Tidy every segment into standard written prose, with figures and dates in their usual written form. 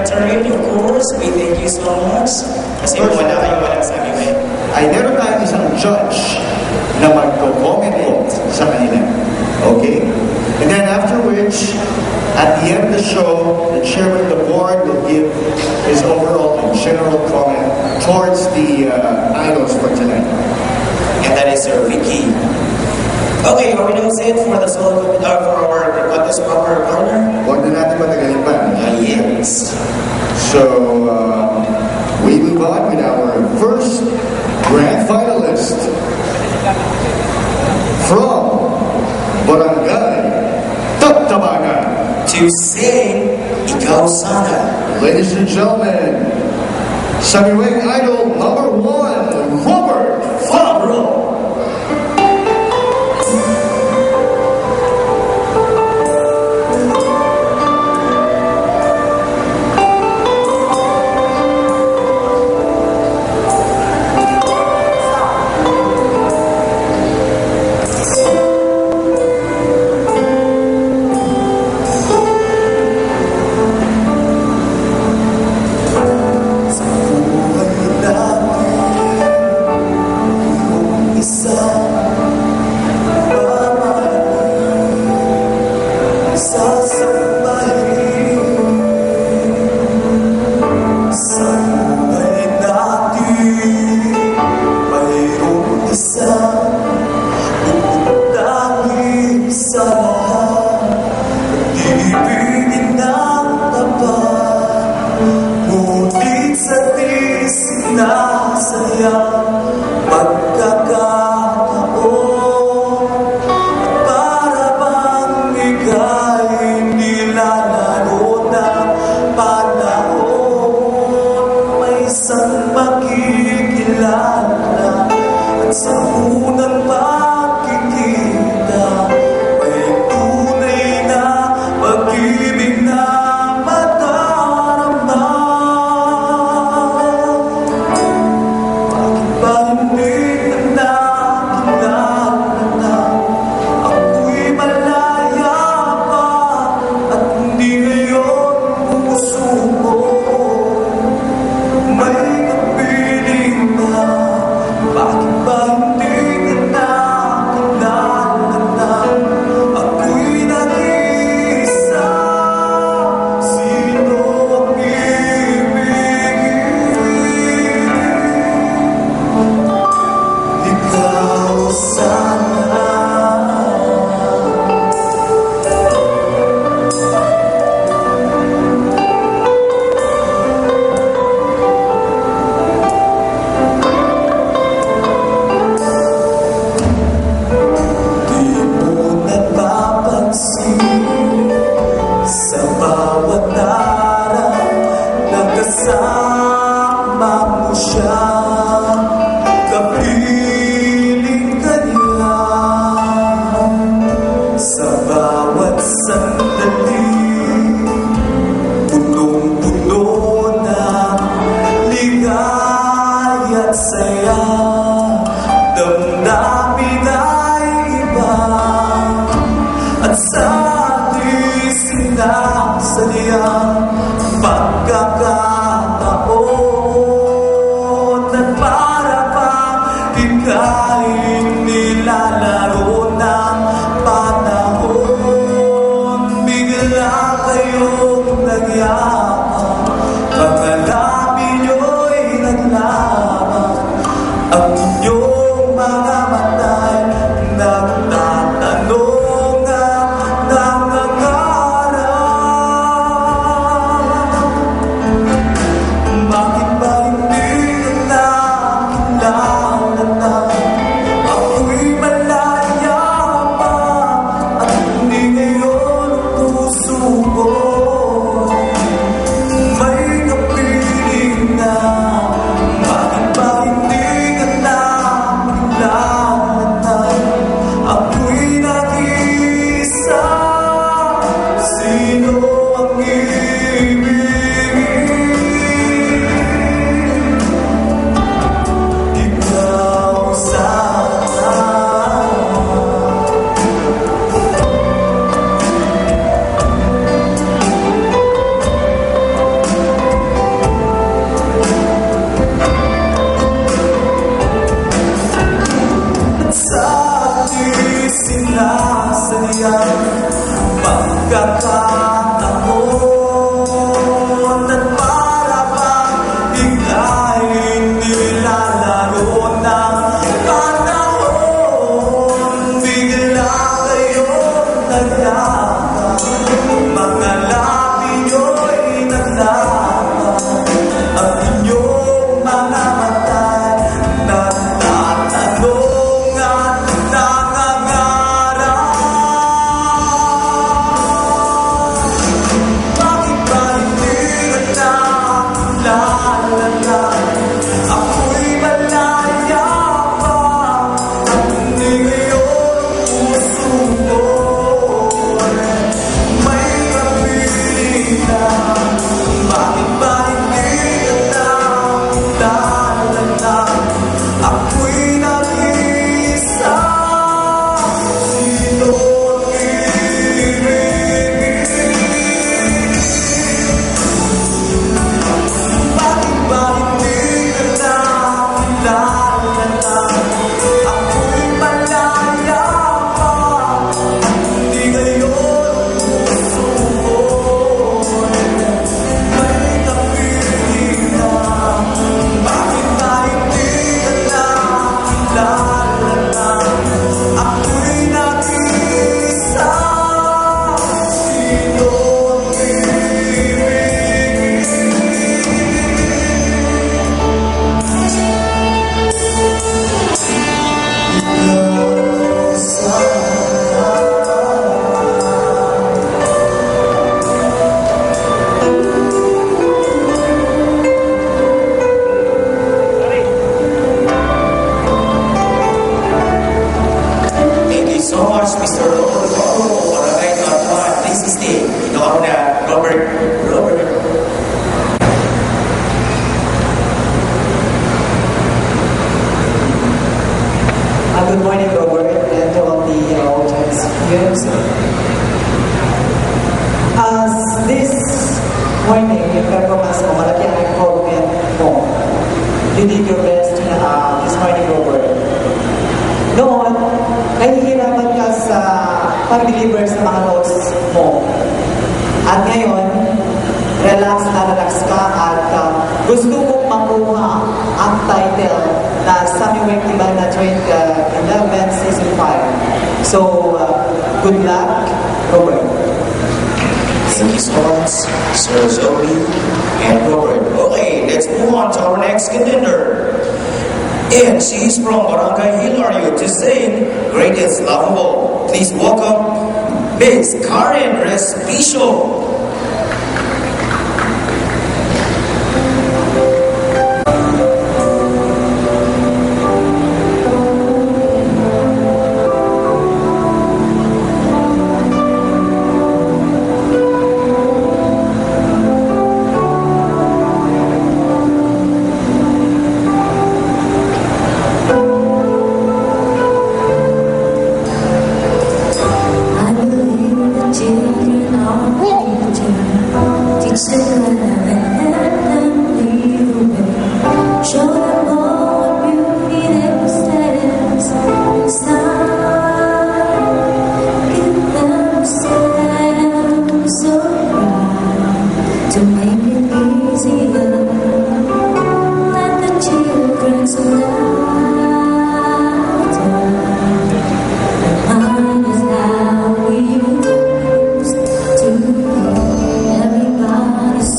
Secretary, of course. We thank you so much. Kasi kung wala kayo, walang Samiweng. Ay meron tayong isang judge na magko-comment po sa kanila. Okay? And then after which, at the end of the show, the chairman of the board will give his overall and general comment towards the idols for tonight. And that is Sir Vicky. Okay, are we now set for the solo for our contest proper corner? Huwag na natin matagalin pa. Yes. So, we move on with our first grand finalist from Barangay Tatabanga. To sing Ikaw Sana. Ladies and gentlemen, Samiweng Idol number 1, Robert Fabro. May kapit pag-deliver sa mga roles mo. At ngayon, relax ka at gusto mong makuha ang title na Samiweng Banna 2011 Season 5. So, good luck, Robert. Thank you so much, Sir Zoe and Robert. Okay, let's move on to our next contender. And she's from Barangay Hilario to sing Greatest Lovable. Please welcome Miss Karen Respicio. To make it easier, let the children laughter remind us how we used to be. Everybody's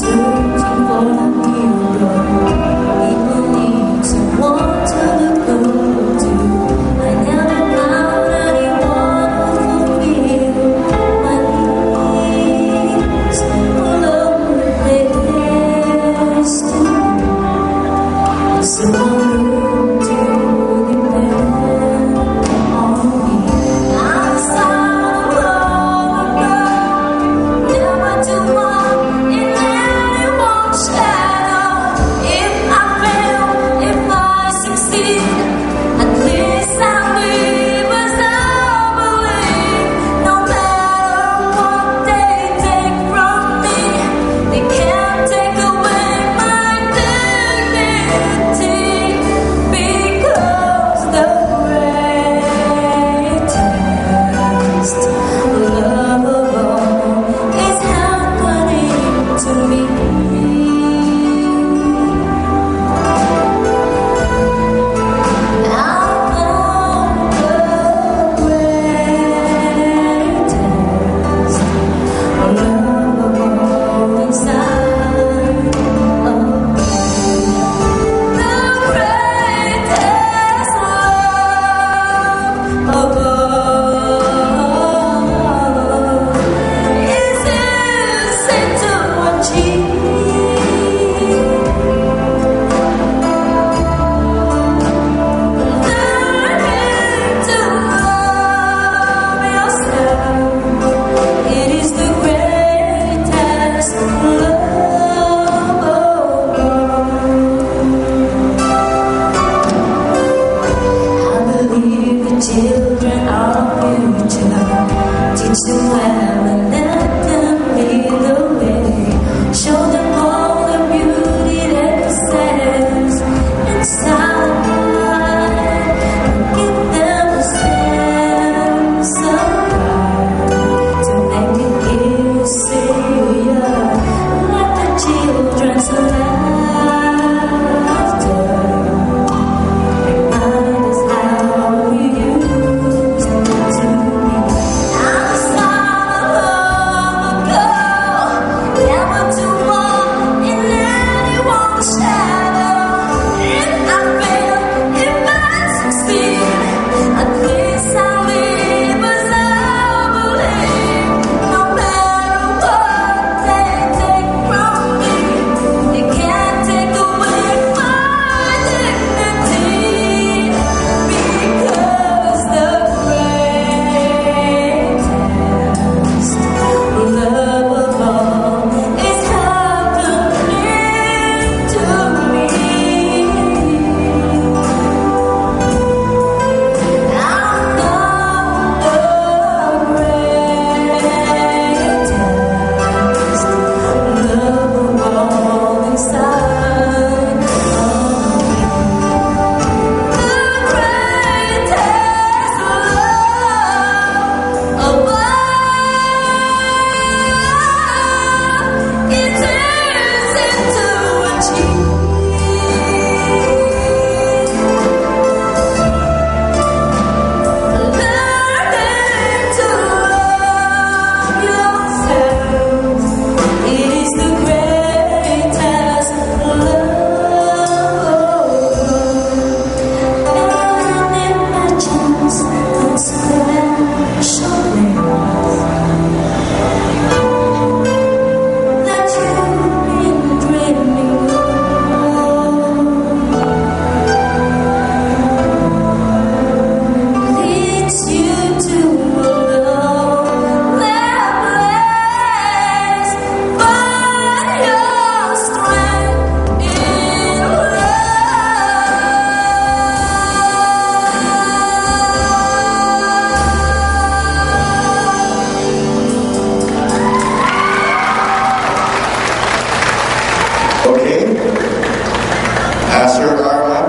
Pastor Arma,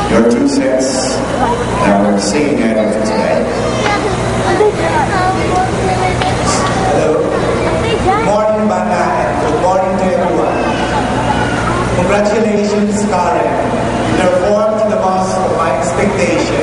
your 2 cents and our singing anthem for tonight. Hello. Good morning, Banna, and good morning to everyone. Congratulations, Karen. You performed to the most of my expectations.